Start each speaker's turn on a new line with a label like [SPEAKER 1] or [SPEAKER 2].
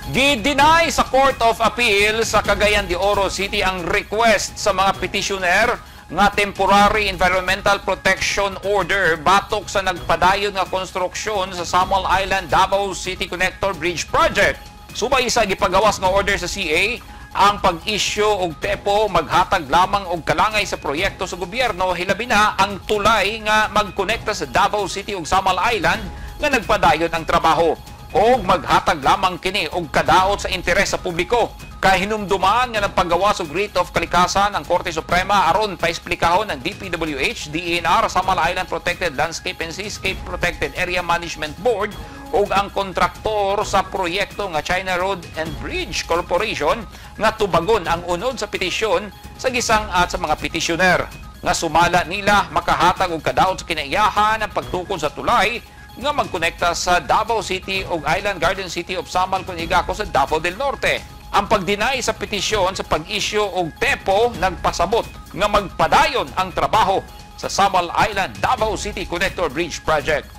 [SPEAKER 1] Gi-deny sa Court of Appeal sa Cagayan de Oro City ang request sa mga petitioner nga temporary environmental protection order batok sa nagpadayon nga konstruksyon sa Samal Island Davao City Connector Bridge Project. Subay sa gipagawas nga order sa CA, ang pag-issue og tepo maghatag lamang og kalangay sa proyekto sa gobyerno, hilabi na ang tulay nga magkonekta sa Davao City ug Samal Island nga nagpadayon ang trabaho o maghatag lamang kini og kadaot sa interes sa publiko. Kahinumduman nga nagpagawas og writ of kalikasan ang Korte Suprema aron paesplikahon ang DPWH, DENR, Samal Island Protected Landscape and Seascape Protected Area Management Board ug ang kontraktor sa proyekto nga China Road and Bridge Corporation nga tubagon ang unod sa petisyon sa gisang at sa mga petisyoner nga sumala nila makahatag og kadaot sa kinaiyahan ang pagtukod sa tulay nga magkonekta sa Davao City ug Island Garden City of Samal kun igako sa Davao del Norte. Ang pag-deny sa petisyon sa pag-issue og tepo nagpasabot nga magpadayon ang trabaho sa Samal Island Davao City Connector Bridge Project.